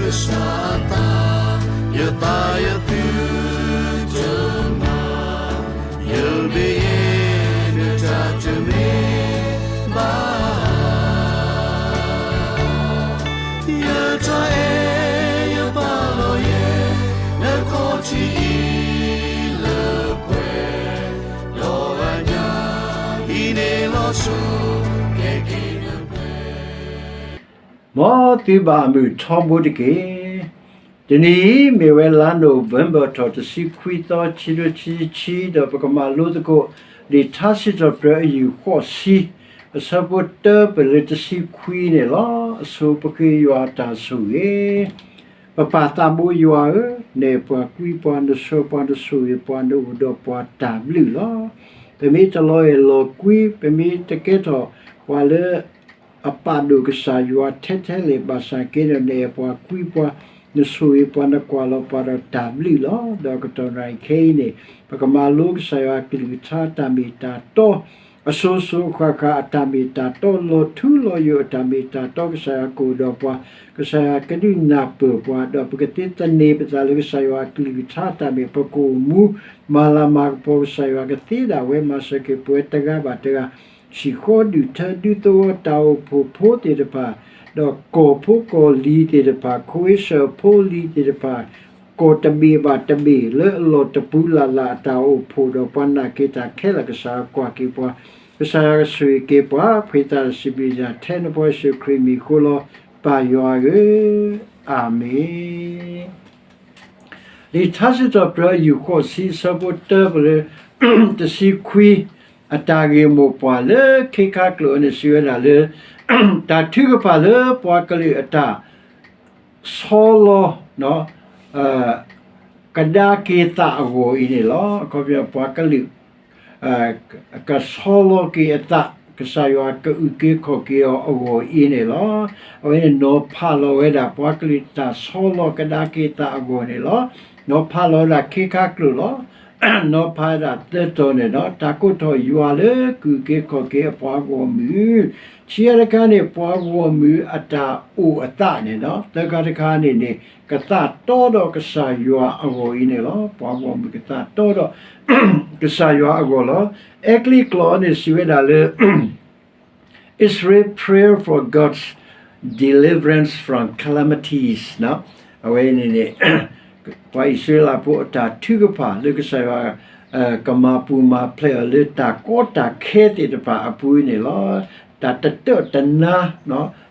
ကစၢ်အသး, ယသးယသုတမၤ, ယမ့ၢ်ယဲ နတၢ်တမ့ၢ်ဘၣ်. ယတၢ်အဲၣ်ယပာ်လီၤယဲ နခီၣ်ထံးအံၤလၢပှဲၤ, ဒီးအညၣ်အံၤန့ၣ်လီၤဆီ ကဲက့ၤနပှဲၤ မ်သုဘၣ်မုာ်ထီဘိတက့ၢ်. တနံၤအံၤမ့ၢ်ဝဲလါ November ထီၣ်တဆံခွံသီ ခံကထိခံဆံခံ ဒီးပကမၤလိသကိး လံာ်ထါစံးထီၣ်ပတြၢၤအယူၢ်ဃိးဆံ အဆၢဖိတၢပၢၢ်လၢတဆံခွံန့ၣ်လီၤ. အဆိပဃ့ယွၤအတၢ်ဆိၣ်ဂ့ၤ ပပၢ်သးဘိယွၤဧၢ, နအဲၣ်ပှၤကွံပှၤ နဆှၢပှၤ နဆိၣ်ဂ့ၤပှၤ နအိၣ်ဒီးပှၤတၢ်ဘျုးလီၤ. ပမ့ၢ်တလီၤအဲၣ်လီၤကွံ ပမ့ၢ်တကဲထီၣ်ပှၤလၢ အပာ်ဒိၣ်ကစၢ်ယွၤထဲထဲလဲၣ် ဘၣ်ဆၣ်က့ဒီး နအဲၣ်ပှၤကွံပှၤ နဆိၣ်ဂ့ၤပှၤ နကွၢ်လီၤပှၤဒီးတၢ်ဘျုးလီၤ. ဒီးကတီၢ်နံၤခဲအံၤန့ၣ် ပကမၤလိကစၢ်ယွၤအကလုၢ်ကထါတၢ်မ့ၢ်တၢ်တီ အစိၤစိၤအဃၣ်ဃၣ်အတၢ်မ့ၢ်တၢ်တီ လီၤထူလီၤယိာ်အတၢ်မ့ၢ်တၢ်တီ ကစၢ်ယွၤကအိၣ်ဒီးပှၤ ကစၢ်ယွၤကဒုးနၢ်ပၢၢ်ပှၤ ဒီးပကသ့သန့ၤပသးလၢကစၢ်ယွၤအကလုၢ်ကထါတၢ်မ့ၢ်ပကအိၣ်မူ မၤလၤမၤကပီၤ ကစၢ်ယွၤကသ့ဒၣ်ဝဲ မၤစၢၤက့ၤပဝဲတဂၤဘၣ်တဂၤ ဟံၣ်ဃီဒုၣ်ထၢဒုးသဝီတၢ်အိၣ်ဖှိၣ်ဖိသ့ၣ်တဖၣ် ဒီးကီၢ်ဖိကီၢ်လံၤသ့ၣ်တဖၣ် ခိအ့စၢၣ်ဖိလံၤသ့ၣ်တဖၣ် ကီၢ်တဘ့ၣ်ဘၣ်တဘ့ၣ်လၢအလီၢ်တပူၤလၢ်လၢ်အတၢ်အိၣ်ဖှိၣ်ဒီးပှၤနာ်က့ၤတၢ်ခဲလၢာ် ကစၢ်ယွၤကွၢ်က့ၤပှၤ ကစၢ်ယွၤကဆိၣ်ဂ့ၤက့ၤပှၤ ဖှ့သးဒီးစံးဘျုးယွၤထဲနဖိယ့ၣ်ၡူးခရံာ်မံၤဃိလီၤ ပၢ်ယွၤဧၢ, အၤမ့ၣ်. လံာ်ထါစံးထီၣ်ပတြၢၤအယူၢ်ဃိးဆံ အဆၢဖိတၢပၢၢ်လၢ တဆံခွံ အတၢ်ဂ့ၢ်မိၢ်ပှၢ်လၢခ့ခါကျိာ်အံၤန့ၣ် စံးဝဲဒၣ်လၢ တၢ်ထုကဖၣ်လၢပှၤကလုာ်အတၢ်ဆီလီၤ ကဒါက့ၤသးအဂီၢ်အံၤန့ၣ်လီၤ. အခီပညီ ပှၤကလုာ် ကဆီလီၤက့ၤအသး ကစၢ်ယွၤကအုၣ်က့ၤခီၣ်က့ၤအီၤအဂီၢ်အံၤန့ၣ်လီၤ. အဝဲန့ၣ်နီၤဖးလီၤဝဲဒၣ် ပှၤကလုာ်တၢ်ဆီလီၤကဒါက့ၤသးအဂီၢ်န့ၣ်လီၤ. နီၤဖးလီၤဝဲဒၣ်ခ့ခါကျိာ်လီၤ. နီၤဖးဝဲဒၣ်သၢတီၤန့ၣ်ဒီး တၢ်ကိးထီၣ်ယွၤလၢကအုၣ်က့ၤခီၣ်က့ၤအပှၤဂီၢ်မုၢ်, ခံခါတခါန့ၣ် ပှၤဂီၢ်မုၢ်အတၢ်အိၣ်အသးန့ၣ်ဒီး သၢခါတခါန့ၣ်န့ၣ် ကသးတီဒီးကစၢ်ယွၤအဂီၢ်အံၤန့ၣ်လီၤ. ပှၤဂီၢ်မုၢ်ကသးတီဒီး ကစၢ်ယွၤအဂီၢ်လီၤ. အဲကလံးကျိာ်န့ၣ်စံးဝဲဒၣ်လၢ Israel prayer for God's deliverance from calamities အဝဲန့ၣ်န့ၣ် ပှၤအံၣ်စရ့လးဖိအတၢ်ထုကဖၣ်လၢကစၢ်ယွၤ ကမၤပူၤမၤဖျဲးအီၤလၢတၢ်ကီတၢ်ခဲသ့ၣ်တဖၣ်အပူၤန့ၣ်လီၤ. တၢ်တတၢၣ်တနါ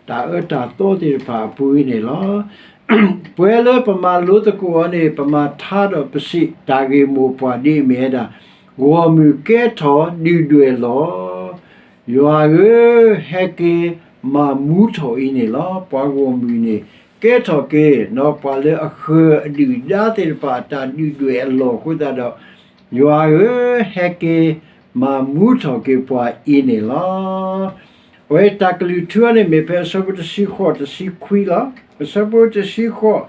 တၢ်အၢတၢ်သီသ့ၣ်တဖၣ်အပူၤန့ၣ်လီၤ. ပဝဲလၢပမၤလိသကိးအီၤန့ၣ် ပမၤထါဒီးပစံးတၢ်ဂ့ၢ်မိၢ်ပှၢ်ဒ်အမ့ၢ်ဝဲဒၣ် ဂီၢ်မုၢ်ကဲထီၣ်ဒုၣ်ဒွဲၣ်လီၤ. ယွၤဧၢ, ဟဲက့ၤမၤမူထီၣ်အံၤန့ၣ်လီၤ. ပှၤဂီၢ်မုၢ်န့ၣ် ကဲထီၣ်က့ၤ ပှၤလၢအဃၢၤအဒုၣ်အဒါသ့ၣ်တဖၣ်အတၢ်ဒုၣ်ဒွဲၣ်အလီၢ်အဃိသတးဒီး ယွၤဧၢ, ဟဲက့ၤမၤမူထီၣ်က့ၤပှၤအံၤန့ၣ်လီၤ. အဝဲတၢ်ကလုၢ်ထူအံၤန့ၣ်မ့ၢ်ဖဲအဆၢဖိတဆံဃိး တဆံခွံလီၤ. အဆၢဖိတဆံဃိး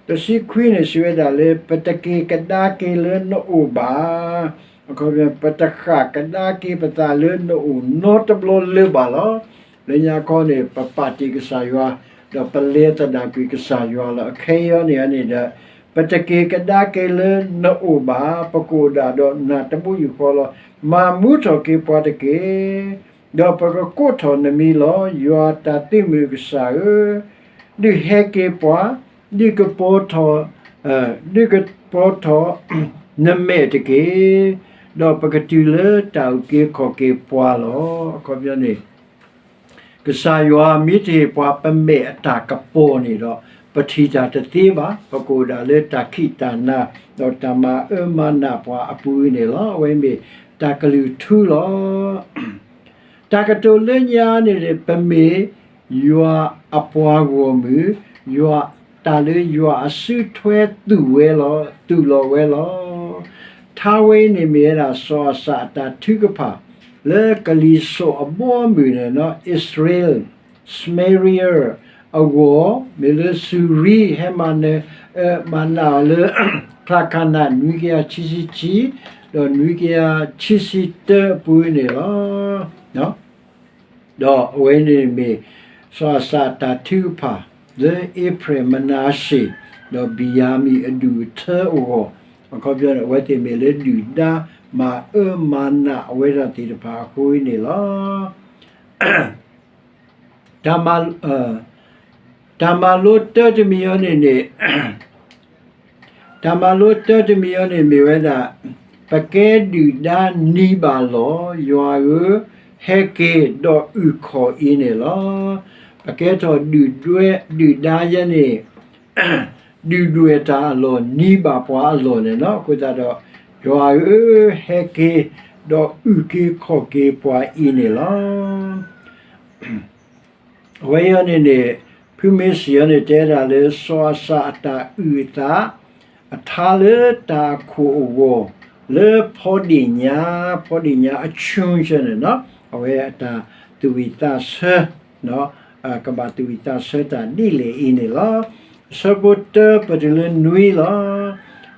တဆံခွံန့ၣ်စံးဝဲဒၣ်လၢ ပတက့ၤကဒါက့ၤလၢနအိၣ်ဘၣ်. အခီပညီ ပတဃၣ်ကဒါက့ၤပသးလၢနအိၣ်နီတဘျီလၢၤဘၣ်လီၤ. လၢညါခီန့ၣ် ပပာ်တ့ၢ်ကစၢ်ယွၤ ဒီးပလဲၤသဒၣ်ကွံာ်ကစၢ်ယွၤလီၤ. အခဲအံၤန့ၣ်န့ၣ်ဒီး ပတက့ၤကဒါက့ၤလၢနအိၣ်ဘၣ်, ပကအိၣ်ဒၣ်ဒီးနၤတဘိယူၢ်ဃီလီၤ. မၤမူထီၣ်က့ၤပှၤတက့ၢ်. ဒီးပကကိးထီၣ်နမံၤလီၤ. ယွၤတၢ်သုးမုၢ်ကစၢ်ဧၢ, ဒုးဟဲက့ၤပှၤ, ဒုးကပီၤထီၣ်, ဒုးကပီၤထီၣ်နမဲာ်တက့ၢ်. ဒီးပကတုၤလၢတၢ်အုၣ်က့ၤခီၣ်က့ၤပှၤလီၤ. အခီပညီန့ၣ် ကစၢ်ယွၤမ့ၢ်တဟ့ၣ်ပှၤပမဲာ်အတၢ်ကပီၤန့ၣ်ဒီး ပထံၣ်တၢ်တသ့ဘၣ်. ပကအိၣ်ဒၣ်လၢတၢ်ခံးတၢ်နၤ ဒီးတၢ်မၤအၢမၤနးပှၤအပူၤန့ၣ်လီၤ. အဝဲမ့ၢ်တၢ်ကလုၢ်ထူလီၤ. တၢ်ကတိၤလၢညါန့ၣ်န့ၣ် ပမ့ၢ်ယွၤအပှၤဂီၢ်မုၢ်, ယွၤ တၢ်လၢယွၤအစုထွဲသူၣ်ဝဲလီၤ, သူၣ်လီၤဝဲလီၤ. ထါဝဲအံၤန့ၣ်မ့ၢ်ဝဲဒၣ် စီၤအၤစၣ်အတၢ်ထုကဖၣ် လၢကလံၤစိးအဘီအမုၢ်န့ၣ် အံၣ်စရ့လး Samaria အဂီၢ် မ့ၢ်လၢစူၤရံ ဟဲမၤနၢၤ မၤနးအီၤလၢ ချၢခးနး နွံကယၤခံဆံခံ ဒီးနွံကယၤခံဆံတၢအပူၤန့ၣ်လီၤ. ဒီးအဝဲန့ၣ်မ့ၢ် စီၤအၤစၣ်အတၢ်ထုကဖၣ် လၢအ့ဖရဲၣ်, မနၤၡ့ၣ်, ဒီးဘံၣ်ယၤမံၣ်အဒူၣ်အထၢအဂီၢ်, အခီပညီန့ၣ် အဝဲသ့ၣ်မ့ၢ်လၢဒုၣ်ဒါမၤအၢမၤနးအဝဲဒၣ်သ့ၣ်တဖၣ်အဃိန့ၣ်လီၤ. တၢ်မၤလိတၢ်တမံၤအံၤန့ၣ်န့ၣ် တၢ်မၤလိတၢ်တမံၤအံၤန့ၣ်မ့ၢ်ဝဲဒၣ် ပကဲဒုၣ်ဒါနံၤဘၣ်လီၤ, ယွၤဧၢ, ဟဲက့ၤဒီးအုၣ်ခီၣ်အံၤန့ၣ်လီၤ. ပကဲထီၣ်ဒုၣ်ဒါယဲန့ၣ် ဒုၣ်ဒွဲၣ်တၢ်အလီၢ်, နံၤဘၣ်ပှၤအလီၢ်န့ၣ်လီၤ. အဃိသတးဒီး ယွၤဧၢ, ဟဲက့ၤ ဒီးအုၣ်က့ၤခီၣ်က့ၤပှၤအံၤန့ၣ်လီၤ. အဝဲအံၤန့ၣ်န့ၣ် ဖုမ့ၢ်စံးအီၤန့ၣ် တဲဒၣ်လၢ စီၤအၤစၣ်အတၢ်အုၣ်အသး အထါလၢတၢ်အခိၣ်အဂီၢ် လၢဖီဒ့ၣ်ညါ, ဖီဒ့ၣ်ညါအဆူၣ်ဆၢန့ၣ်လီၤ. အဝဲအတၢ်သူၣ်ဝံၣ်သးဆၢ ကဘၣ်သူၣ်ဝံၣ်သးဆၢတၢ်ဒ်လဲၣ်အံၤန့ၣ်လီၤ. အဆၢဖိတၢပတုၤလၢနွံလီၤ.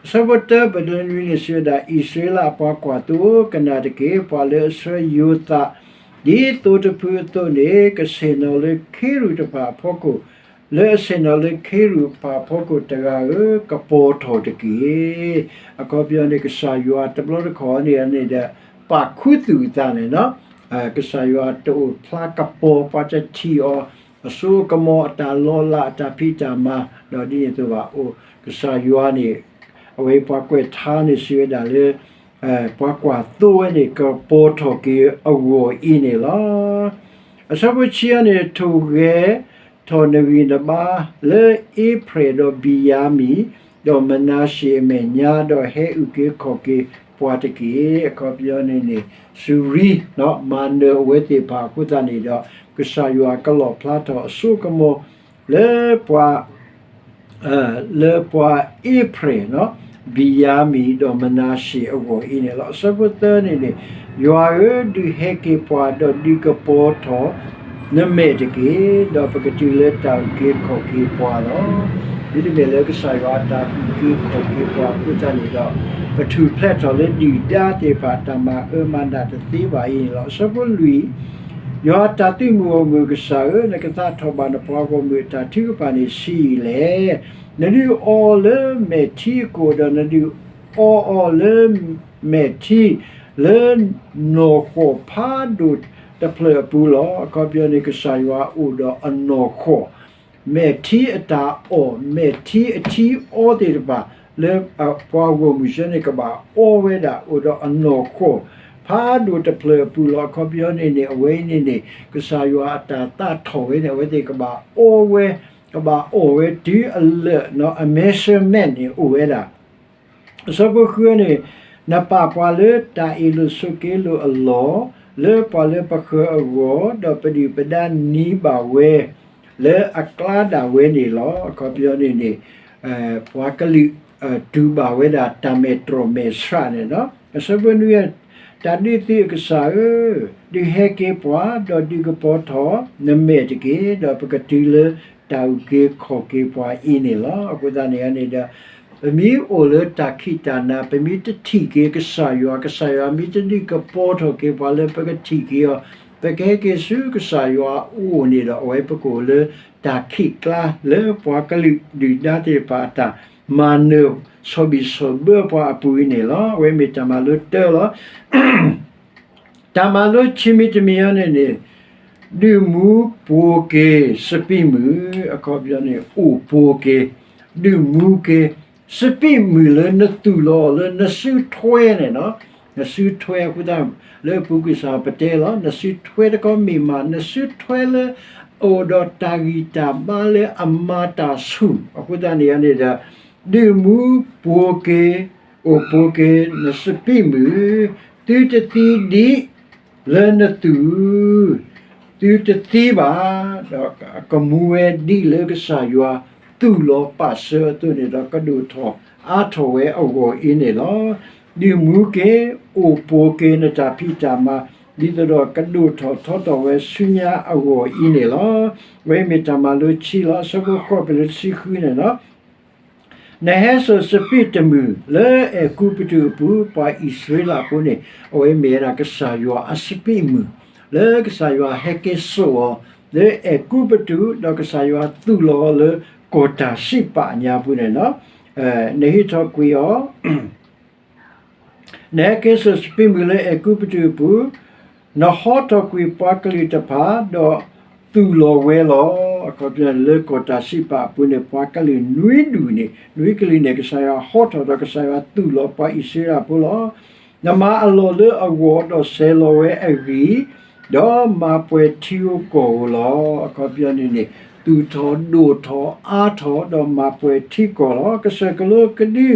အဆၢဖိတၢပတုၤလၢနွံန့ၣ် စံးဝဲဒၣ်, အံၣ်စရ့လးအပှၤကွၢ်သိ, ကနၣ်တက့ၢ်. ပှၤလၢအဆှၢယိၤသး ဒ်သိတဖုအသိးန့ၣ် ကဆ့ၣ်နီၤလၢခ့ရူၢ်တဖၣ်အဖီခိၣ်, လၢအဆ့ၣ်နီၤလၢခ့ရူၢ်တဖၣ်အဖီခိၣ်တဂၤဧၢ, ကပီၤထီၣ်တက့ၢ်. အခီပညီန့ၣ် ကစၢ်ယွၤတဘျီတခီၣ်န့ၣ်န့ၣ်ဒီး ပာ်ခူသူၣ်အသးန့ၣ်လီၤ. ကစၢ်ယွၤတအိၣ်ဖျါကပီၤ, ပှၤတထံၣ်အီၤ, အစိအကမီၤအတၢ်လီၤလးအတၢ်ဖံးတၢ်မၤ, ဒီးဒ်န့ၣ်အသိးဘၣ်အိၣ်, ကစၢ်ယွၤန့ၣ် အဝဲပှၤကွဲးထါန့ၣ်စံးဝဲဒၣ်လၢ ပှၤကွၢ်သိဝဲန့ၣ် ကပီၤထီၣ်က့ၤအဂီၢ်အံၤန့ၣ်လီၤ. အဆၢဖိဆံအံၤန့ၣ် ထိၣ်ဂဲၤထီၣ်နဂံၢ်နဘါလၢအ့ဖရဲၣ်ဒီးဘံၣ်ယၤမံၣ်, ဒီးမနၤၡ့ၣ်အမဲာ်ညါ, ဒီးဟဲအုၣ်က့ၤခီၣ်က့ၤပှၤတက့ၢ်. အခီပညီန့ၣ်န့ၣ် စူၤရံ မၤနၢၤအဝဲသ့ၣ်တဖၣ်အဃိသတးန့ၣ်ဒီး ကစၢ်ယွၤကလီၣ်ဖျါထီၣ်အစိအကမီၤ လၢပှၤ လၢပှၤအ့ဖရဲၣ်, ဘံၣ်ယၤမံၣ်, ဒီးမနၤၡ့ၣ်အဂီၢ်အံၤန့ၣ်လီၤ. အဆၢဖိသၢန့ၣ်န့ၣ်, ယွၤဧၢ, ဒုးဟဲက့ၤပှၤ, ဒီးဒုးကပီၤထီၣ်နမဲာ်တက့ၢ်, ဒီးပကတုၤလၢတၢ်အုၣ်က့ၤခီၣ်က့ၤပှၤလီၤ. ဒ်တမ့ၢ်လၢကစၢ်ယွၤအတၢ်အုၣ်က့ၤခီၣ်က့ၤပှၤအဃိသတးန့ၣ်ဒီး ပထူၣ်ဖျဲးထီၣ်လၢဒုၣ်ဒါသ့ၣ်တဖၣ်အတၢ်မၤအၢမၤနးတသ့ဘၣ်အံၤန့ၣ်လီၤ. အဆၢဖိလွံၢ် ယွၤတၢ်သုးမုၢ်ဂီၢ်မုၢ်ကစၢ်ဧၢ, နကသးထီၣ်ဘၣ်နပှၤဂီၢ်မုၢ်အတၢ်ထုကဖၣ်န့ၣ်ဆံးအံၤလဲၣ်. နဒုးအီလၢမဲာ်ထံအကိၣ်, ဒီးနဒုးအီအီၤလၢမဲာ်ထံ လၢနီၢ်ဃီၣ်ဖးဒိၣ်တဖျၢၣ်အပူၤလီၤ. အခီပညီန့ၣ် ကစၢ်ယွၤအိၣ်ဒီးအနီၢ်ဃီၣ်, မဲာ်ထံအတၢ်အီၣ်, မဲာ်ထံအထံအီသ့ၣ်တဖၣ် လၢပှၤဂီၢ်မုၢ်စၢန့ၣ် ကဘၣ်အီဝဲဒၣ် အိၣ်ဒီးအနီၢ်ဃီၣ် ဖးဒိၣ်တဖျၢၣ်အပူၤလီၤ. အခီပညီန့ၣ်န့ၣ် အဝဲအံၤန့ၣ်န့ၣ် ကစၢ်ယွၤအတၢ်သးထီၣ်ဝဲန့ၣ် အဝဲသ့ၣ်ကဘၣ်အီဝဲ, ကဘၣ်အီၣ်ဝဲတုၤအလၢာ်, အ measurement န့ၣ်အိၣ်ဝဲဒၣ် အဆၢဖိဃုန့ၣ်, နပာ်ပှၤလၢတၢ်အ့ၣ်လိာ်ဆိးက့လိာ်အလီၢ်, လၢပှၤလၢပဃၢၤအဂီၢ်, ဒီးပဒုၣ်ပဒါနံၤဘၣ်ဝဲ လၢအကျါဒၣ်ဝဲန့ၣ်လီၤ. အခီပညီန့ၣ်န့ၣ် ပှၤကလုာ်တူၢ်ဘၣ်ဝဲဒၣ်တၢ်မဲာ်တြီၢ်မဲာ်ဆှးန့ၣ်လီၤ. အဆၢဖိနွံ, တၢ်ဒုးသုးအကစၢ်ဧၢ, ဒုးဟဲက့ၤပှၤ, ဒီးဒုးကပီၤထီၣ်နမဲာ်တက့ၢ်, ဒီးပကတုၤလၢတၢ်အုၣ်က့ၤခီၣ်က့ၤပှၤအံၤန့ၣ်လီၤ. အဃိသတးန့ၣ်န့ၣ်ဒီး ပမ့ၢ်အိၣ်လၢတၢ်ခံးတၢ်နၤ, ပမ့ၢ်တထံၣ်က့ၤကစၢ်ယွၤ, ကစၢ်ယွၤမ့ၢ်တဒုးကပီၤထီၣ်က့ၤပှၤလၢပကထံၣ်က့ၤအီၤ, ပကဟဲက့ၤဆူကစၢ်ယွၤအအိၣ်န့ၣ်ဒီး အဝဲပကအိၣ်လၢတၢ်ခံးကျါ လၢပှၤကလုာ်ဒုၣ်ဒါသ့ၣ်တဖၣ်အတၢ်မၤနၢၤ ဆီၣ်ဘံၣ်ဆီၣ်ဘၢပှၤအပူၤအံၤန့ၣ်လီၤ. အဝဲမ့ၢ်တၢ်မၤလိတၢလီၤ. တၢ်မၤလိခံမံၤတမံၤအံၤန့ၣ်န့ၣ်, ဒုးမူပိၤက့ၤစပံးမုၢ်, အခီပညီန့ၣ် အိၣ်ပိၤက့ၤ, ဒုးမူက့ၤ စပံးမုၢ်လၢနသူၣ်လီၤအီၤလၢနစုထွဲန့ၣ်လီၤ. နစုထွဲအဃိသတး လၢအပူၤကွံာ်စ့ၢ်ကီးပတဲလီၤ, နစုထွဲတခီမ့ၢ်မး နစုထွဲလၢအအိၣ်ဒီးတၢ်ဂံၢ်တၢ်ဘါလၢအမၤတၢ်ဆူၣ်, အဃိသတးန့ၣ်န့ၣ်ဒီး ဒုးမူပိၤက့ၤ, အိၣ်ပိၤက့ၤနစပံးမုၢ်, သုတသံဒံးလၢနသူၣ်, သုတသံဘၣ်, ဒီးကမူဝဲဒ်လၢကစၢ်ယွၤသူၣ်လီၤပာ်စၢၤအသိးန့ၣ်ဒီး ကဒိၣ်ထီၣ်အါထီၣ်ဝဲအဂီၢ်အံၤန့ၣ်လီၤ. ဒုးမူက့ၤ, အိၣ်ပိၤက့ၤနတၢ်ဖံးတၢ်မၤ, ဒ်သိးဒီးကဒိၣ်ထီၣ်ထီထီၣ်ဝဲဆူညါအဂီၢ်အံၤန့ၣ်လီၤ. အဝဲမ့ၢ်တၢ်မၤလိခံလီၤ. အဆၢဖိဃိးတုၤလၢတဆံဃုန့ၣ်လီၤ. နဟဲစိာ်စပံးတမုၢ်လၢအဲၤကူပတူးအပူၤ, ပှၤအံၣ်စရ့လးဖိန့ၣ် အဝဲမ့ၢ်ဝဲဒၣ်ကစၢ်ယွၤအစပံးမုၢ် လၢကစၢ်ယွၤဟဲက့ၤစိာ်အီၤ လၢအဲၤကူပတူး, ဒီးကစၢ်ယွၤသူၣ်လီၤအီၤလၢကီၢ်တၢ်စံးပာ်အညါပူၤန့ၣ်လီၤ. နဟ့ၣ်ထီၣ်ကွံာ်အီၤ နဟဲက့ၤစိာ်စပံးမုၢ်လၢအဲၤကူပတူးအပူၤ, နဟီထီၣ်ကွံာ်ပှၤကလုာ်တဖၣ်, ဒီးသူၣ်လီၤဝဲလီၤ. အခီပညီလၢကီၢ်တၢ်စံးပာ်အပူၤန့ၣ် ပှၤကလုာ်နွံဒူၣ်န့ၣ်, နွံကလုာ်န့ၣ် ကစၢ်ယွၤဟီထီၣ်ဒီးကစၢ်ယွၤသူၣ်လီၤပှၤအံၣ်စရ့လးဖိလီၤ. နမၤအလီၢ်လၢအဂီၢ်ဒီးစဲၤလီၤဝဲအဂံၢ်, ဒီးမၤပှဲၤထံဧိၤကီၢ်ဧိၤလီၤ. အခီပညီန့ၣ်န့ၣ် သူၣ်ထီၣ်ဒိၣ်ထီၣ်အါထီၣ်ဒီးမၤပှဲၤထံကီၢ်လီၤ. ကစၢၢ်ကလိကဒု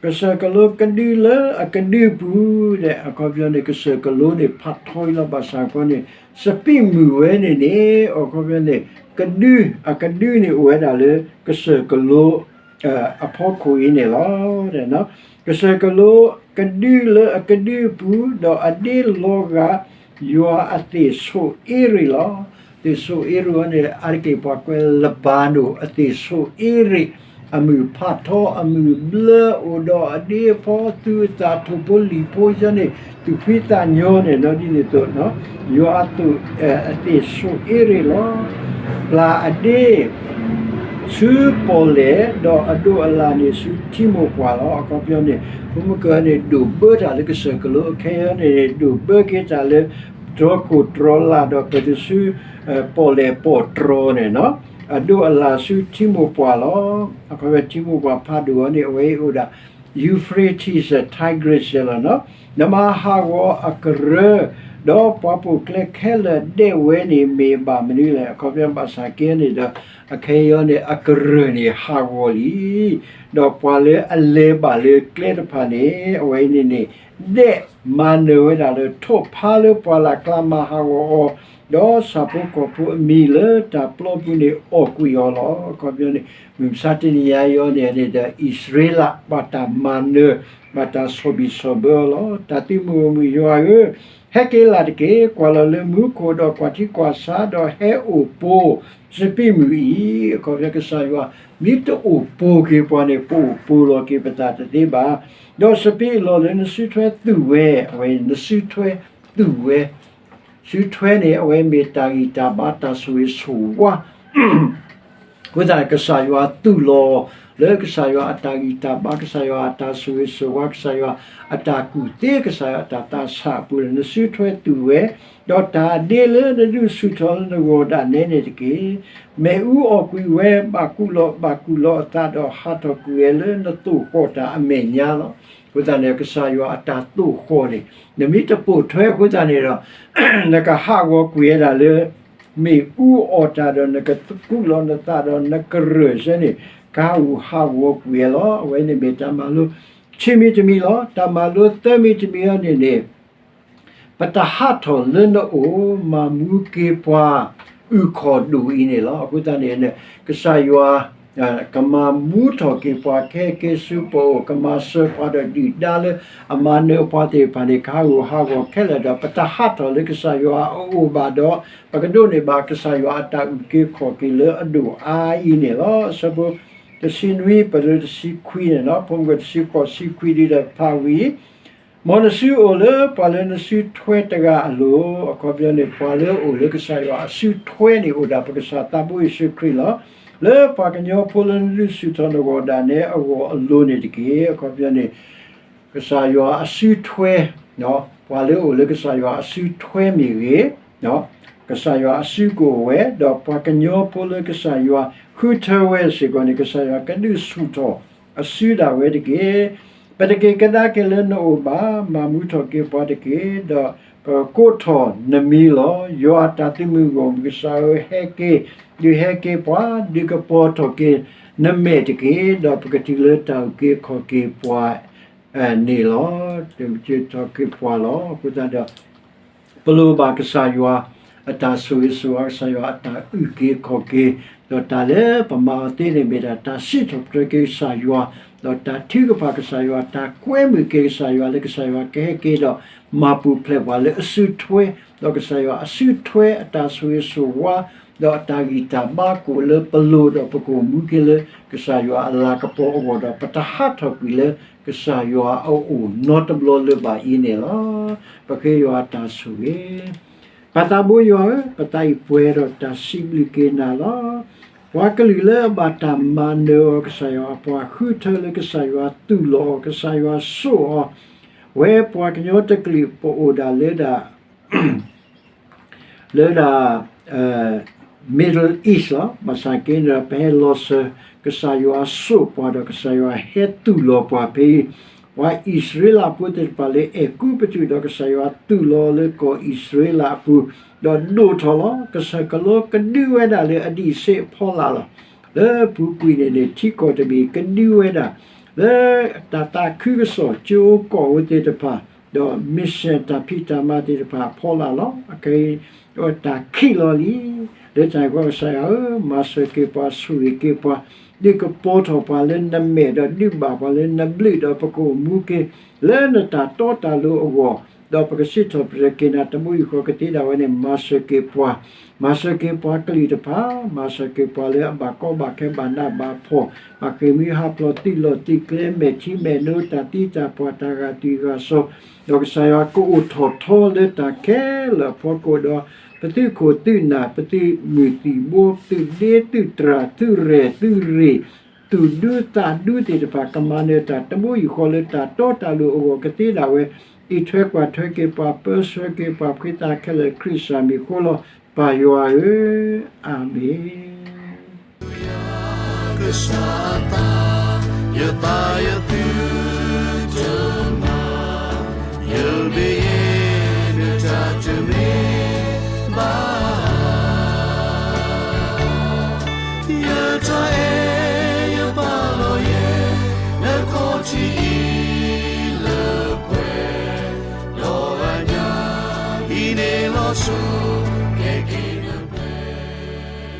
ကစၢၢ်ကလိကဒုလၢအကဒုပူၤဒီး အခီပညီန့ၣ် ကစၢၢ်ကလိန့ၣ် ဖးထီအံၤလီၤ. ဘၣ်ဆၣ်အခီန့ၣ် စပံးမုၢ်ဝဲန့ၣ်န့ၣ် အခီပညီန့ၣ် ကဒု အကဒုန့ၣ်အိၣ်ဝဲဒၣ်လၢကစၢၢ်ကလိ အဖီခိၣ်အံၤန့ၣ်လီၤ. ကစၢၢ်ကလိကဒုလၢအကဒုအပူၤ, ဒီးအဒ့လီၤဂာ်ယွၤအသ့ၣ်ဆိၣ်အ့ရ့းလီၤ. သ့ၣ်ဆိၣ်အ့ရ့းအံၤန့ၣ် အါတက့ၢ်ပှၤကွဲးလၢဘၤနိၣ်အသ့ၣ်ဆိၣ်အ့ရ့း, အမုၢ်ဖးထီ အမုၢ်ဘျၢ အိၣ်ဒီးအဒ့အဖီ သူၣ်အသးထိၣ်ဖိလံၣ်ဖိယဲန့ၣ် သူၣ်ဖှံသးညီန့ၣ် ဒီးဒ်န့ၣ်အသိး ယွၤအသ့ၣ်ဆိၣ်အ့ရ့းလီၤ. ပျၢ်အဒ့ ဆူပီၣ်လဲၣ်, ဒီးအဒိၣ်အလၣ်န့ၣ်ဆူထံမိၢ်ပှၢ်လီၤ. အခီပညီန့ၣ် ဖိမုၣ်ကဲန့ၣ် ဒိၣ်ဘၢတၢ်လၢကစၢၢ်ကလိ, ခဲအံၤန့ၣ် ဒိၣ်ဘၢက့ၤတၢ်လၢ တြီခိၣ်တြီလၢ် ဒီးပတုၤဆူ ပီၣ်လဲၣ်ပီၣ်တြီၤန့ၣ်လီၤ. အဒိၣ်အလၣ်ဆူထံမိၢ်ပှၢ်လီၤ. အခီပညီထံမိၢ်ပှၢ်ဖးဒိၣ်အံၤန့ၣ် အဝဲအံၤအိၣ်ဒၣ် Euphrates Tigris လီၤ. နမၤဟးဂီၤအကရၢ, ဒီးပှၤပိာ်ကျဲခဲလၢာ်ဒဲးဝဲန့ၣ် မ့ၢ်ဘၣ်မနုၤလဲၣ်. အခီပညီဘၣ်ဆၣ်က့န့ၣ်ဒီး အခဲအံၤန့ၣ် အကရၢၢ်န့ၣ်ဟးဂီၤလံ, ဒီးပှၤလၢအလဲၤဘၣ်လၢကျဲတဖၣ်န့ၣ် အဝဲအံၤန့ၣ်န့ၣ် ဒဲးမၤနၢၤဝဲဒၣ်လၢထိၣ်ဖးလၢပှၢ်လၢ်ကျါမၤဟးဂီၤအီၤ, ဒီးဆၣ်ဖိကီၢ်ဖိအမံၤလၢတၢ်ပျီပူၤန့ၣ်အီၣ်ကွံာ်အီၤလီၤ. အခီပညီန့ၣ် မုၢ်မဆါတနံၤညါအံၤန့ၣ်န့ၣ်ဒီး အံၣ်စရ့လး ဘၣ်တၢ်မၤနၢၤ ဘၣ်တၢ်ဆီၣ်ဘံၣ်ဆီၣ်ဘၢအီၤလီၤ. တၢ်သုးမုၢ်အိၣ်မုာ်ယွၤဧၢ, ဟဲက့ၤလၢ်တက့ၢ်. ကွၢ်လီၤလၢမူခိၣ်ဒီးကွၢ်ထံကွၢ်ဆး ဒီးဟဲအိၣ်ပိၤစပံးမုၢ်အံၤ. အခီပညီကစၢ်ယွၤ မ့ၢ်တအိၣ်ပိၤက့ၤပှၤန့ၣ် ပအိၣ်ပိၤလီၤက့ၤပသးတသ့ဘၣ်. ဒီးစပံးအလီၢ်လၢနစုထွဲသူၣ်ဝဲ, အဝဲနစုထွဲသူၣ်ဝဲ စုထွဲန့ၣ် အဝဲမ့ၢ်တၢ်ဂံၢ်တၢ်ဘါတၢ်ဆိၣ်ဂ့ၤဆိၣ်ဝါ အဃိသတး ကစၢ်ယွၤသူၣ်လီၤလၢကစၢ်ယွၤအတၢ်ဂံၢ်တၢ်ဘါ, ကစၢ်ယွၤအတၢ်ဆိၣ်ဂ့ၤဆိၣ်ဝါ, ကစၢ်ယွၤအတၢ်ကူၣ်သ့, ကစၢ်ယွၤအတၢ်သးဆးအပူၤန့ၣ် နစုထွဲသူၣ်ဝဲ, ဒီးတၢ်ဒ့လၢနဒုးဆူၣ်ထီၣ်လၢနဂီၢ်ဒၣ်နဲန့ၣ်တက့ၢ်. မ့ၣ်အူအီၣ်ကွံာ်ဝဲ, ဘၣ်ကူၣ်လီၤဘၣ်ကူၣ်လီၤအသးဒီးဟးထီၣ်ကွံာ်ဝဲလၢနသိၣ်ဃီၣ်တၢ်အမဲာ်ညါလီၤ. အဃိသတးန့ၣ် ကစၢ်ယွၤအတၢ်သိၣ်ဃီၣ်န့ၣ် နမ့ၢ်တပိာ်ထွဲအဃိသတးန့ၣ်ဒီး နကဟးဂီၤကွံာ်ဝဲဒၣ်လၢ မ့ၣ်အူအီၣ်တၢ်ဒီးနကကူၣ်လီၤနသးဒီးနကရၢၢ်စဲန့ၣ် ကဟးဂူာ်ဟးဂီၤကွံာ်ဝဲလီၤ. အဝဲန့ၣ်မ့ၢ်တၢ်မၤလိခံမံၤတမံၤလီၤ. တၢ်မၤလိသၢမံၤတမံၤအံၤန့ၣ်န့ၣ် ပတၢ်ဟးထီၣ်လၢနအိၣ် မၤမူက့ၤပှၤအုၣ်ခီၣ်ဒိၣ်အံၤန့ၣ်လီၤ. အဃိသတးန့ၣ် ကစၢ်ယွၤ ကမၤမူထီၣ်က့ၤပှၤခဲက့ၤဆူပအိၣ်, ကမၤစၢၤပှၤဒီးဒုၣ်ဒါလၢအမၤနၢၤပှၤသ့ၣ်တဖၣ်န့ၣ် ကဟးဂူာ်ဟးဂီၤခဲလၢာ်ဒီး ပတၢ်ဟးထီၣ်လၢကစၢ်ယွၤအအိၣ်ဘၣ်ဒီး ပကဒိးန့ၢ်ဘၣ်ကစၢ်ယွၤအတၢ်အုၣ်က့ၤခီၣ်က့ၤလၢအဒိၣ်အါအံၤန့ၣ်လီၤ. အဆၢဖိတဆံနွံ ပတုၤလၢတဆံခွံန့ၣ်လီၤ. ဖိမုၣ်တဆံဃိး ဆံခွံဒ်ဒီးဖးဝံၤ မ်နစုအိၣ်လၢပှၤလၢနစုထွဲတဂၤအလိၤ, အခီပညီန့ၣ် ပှၤလၢအအိၣ်လၢကစၢ်ယွၤအစုထွဲန့ၣ် အိၣ်ဒၣ်ပကစၢ်သးဘိယ့ၣ်ၡူးခရံာ်လီၤ. လၢပှၤကညီဖိလၢနဒုးဆူၣ်ထီၣ်နဂီၢ်ဒၣ်နဲအဂီၢ်အလိၤန့ၣ်တက့ၢ်. အခီပညီန့ၣ် ကစၢ်ယွၤအစုထွဲ ပှၤလၢအအိၣ်လၢကစၢ်ယွၤအစုထွဲမ့ၢ်ဂ့ၤ, ကစၢ်ယွၤအစုကအိၣ်ဝဲ, ဒီးပှၤကညီဖိလၢကစၢ်ယွၤဃုထၢဝဲစ့ၢ်ကီးန့ၣ် ကစၢ်ယွၤကဒုးဆူၣ်ထီၣ်အစုဒၣ်ဝဲတက့ၢ်. ပတက့ၤကဒါက့ၤလၢနအိၣ်ဘၣ်, မၤမူထီၣ်က့ၤပှၤတက့ၢ်, ဒီးပကကိးထီၣ်နမံၤလီၤ. ယွၤတၢ်သုးမုၢ်ဂီၢ်မုၢ်ကစၢ်ဧၢ, ဟဲက့ၤ, ဒုးဟဲက့ၤပှၤ, ဒုးကပီၤထီၣ်က့ၤနမဲာ်တက့ၢ်, ဒီးပကတုၤလၢတၢ်အုၣ်က့ၤခီၣ်က့ၤပှၤ န့ၣ်လီၤ. တက့ၤထီၣ်က့ၤပှၤလီၤ. အဃိသတးဒီး ပလိၣ်ဘၣ်ကစၢ်ယွၤ အတၢ်ဆိၣ်ဂ့ၤဆိၣ်ဝါ, ကစၢ်ယွၤအတၢ်အုၣ်က့ၤခီၣ်က့ၤ, ဒီးတၢ်လၢပမၤအီၤသ့န့ၣ် မ့ၢ်ဒၣ်တၢ်စံးထီၣ်ပတြၢၤက့ၤကစၢ်ယွၤ, ဒီးတၢ်ထုကဖၣ်ကစၢ်ယွၤ, တၢ်ကွဲမုာ်က့ၤကစၢ်ယွၤ လၢကစၢ်ယွၤကဟဲက့ၤဒီး မၤပူၤဖျဲးပှၤလၢအစုထွဲ, ဒီးကစၢ်ယွၤအစုထွဲအတၢ်ဆိၣ်ဂ့ၤဆိၣ်ဝါ, ဒီးအတၢ်ဂံၢ်တၢ်ဘါကအိၣ်လၢပလိၤ ဒီးပကအိၣ်မူက့ၤလၢ ကစၢ်ယွၤအလၤကပီၤအဂီၢ်ဒီး ပတဟးထီၣ်ကွံာ်လၢ ကစၢ်ယွၤအအိၣ်နီတဘျီလၢၤဘၣ်အံၤန့ၣ်လီၤ. ပဃ့ယွၤအတၢ်ဆိၣ်ဂ့ၤ ပၢ်သးဘိယွၤဧၢ, ပသးအံၤပှဲၤဒီးတၢ်စံးဘျုးက့ၤနၤလီၤ. ပှၤကလုာ်လၢအဘၣ်တၢ်မၤနၢၤအီၤ, ကစၢ်ယွၤ, ပှၤဃုထၢလၢကစၢ်ယွၤတူၢ်လိာ်အီၤ, ကစၢ်ယွၤဆိၣ်အီၤ, ဝဲပှၤကညီတကလုာ် ပအိၣ်ဒၣ်လၢဒၣ် လၢဒၣ် Middle East လီၤ. ဘၣ်ဆၣ်က့န့ၣ်ဒီး ပဟဲလီၤစၢၤ ကစၢ်ယွၤဆိၣ်ပှၤဒီး ကစၢ်ယွၤဟဲတူၢ်လိာ်ပှၤဖဲအံၤ, ပှၤအံၣ်စရ့လးဖိသ့ၣ်တဖၣ်လၢအဲၤကူပတူးဒီး ကစၢ်ယွၤတူၢ်လိာ်လၢကီၢ်အံၣ်စရ့လးအပူၤ, ဒီးဒိၣ်ထီၣ်လီၤ. ကစၢၢ်ကလိကဒုဝဲဒၣ်လၢအဒံးဆှံအဖီလာ်လီၤ. လၢပူၤကွံာ်န့ၣ်န့ၣ် ထံကီၢ်တဘ့ၣ်ကဒုဝဲဒၣ် လၢတၢ်သးခုကစီၣ် ကၠိကီၢ်ဝဲသ့ၣ်တဖၣ် ဒီး mission တၢ်ဖံးတၢ်မၤသ့ၣ်တဖၣ်အဖီလာ်လီၤ. အခဲအံၤ တၢ်ခံးလီၤလံ. လၢတၢ်အံၤအဃိ ကစၢ်ယွၤဧၢ, မၤစၢၤက့ၤပှၤ, ဆိၣ်ဂ့ၤက့ၤပှၤ, ဒုးကပီၤထီၣ်ပှၤလၢနမဲာ်, ဒီးဒုးဘၣ်ပှၤလၢနဘျုး, ဒီးပကအိၣ်မူက့ၤ လၢနတၢ်တီတၢ်လိၤအဂီၢ်, ဒီးပကစံးထီၣ်ပတြၢၤက့ၤနၤ တမူအံၤဃီကသ့ဒၣ်ဝဲန့ၣ် မၤစၢၤက့ၤပှၤ, မၤစၢၤက့ၤပှၤကလုာ်တဖၣ်, မၤစၢၤက့ၤပှၤလၢအဘၣ်ကီဘၣ်ခဲ ဘၣ်နးဘၣ်ဖှီၣ်, ဘၣ်ဃ့ၢ်မှံဟးဖျိး သုးလီၢ်သုးကျဲ မဲာ်ထံမဲာ်နိ တၢ်သံတၢ်ပှၢ် တၢ်ဂာ်သွံၣ်ဂာ်စီၤ, ဒီးကစၢ်ယွၤကအိၣ်ထီၣ်ထီလၢတၢ်ခဲလၢာ်အဖီခိၣ်ဒီး ပသုးခိၣ်သုးနၢ် ပသုးမုၢ်သံၣ်ဘိ ပသုးဒ့သုးတြၢ် သုးရဲၣ်သုးရ့ၣ် သူၣ်ဒူသးဒူသ့ၣ်တဖၣ် ကမၤနၢၤတၢ် တမူအံၤဃီလၢတၢ်တီတၢ်လိၤအဂီၢ်ကသ့ဒၣ်ဝဲ, အံးထွဲကွၢ်ထွဲက့ၤပှၤ ပၢဆှၢက့ၤပှၤဖှံသးခဲလၢာ် ခရံာ်စၢ်မံၤအဃိလီၤ. ပၢ်ယွၤဧၢ, အၤမ့ၣ်. ကစၢ်အသး, ယသးယသုတမၤ, ယုၢ်ဒ်ယဲ နတၢ်တမ့ၢ်ဘၣ်ဧါ.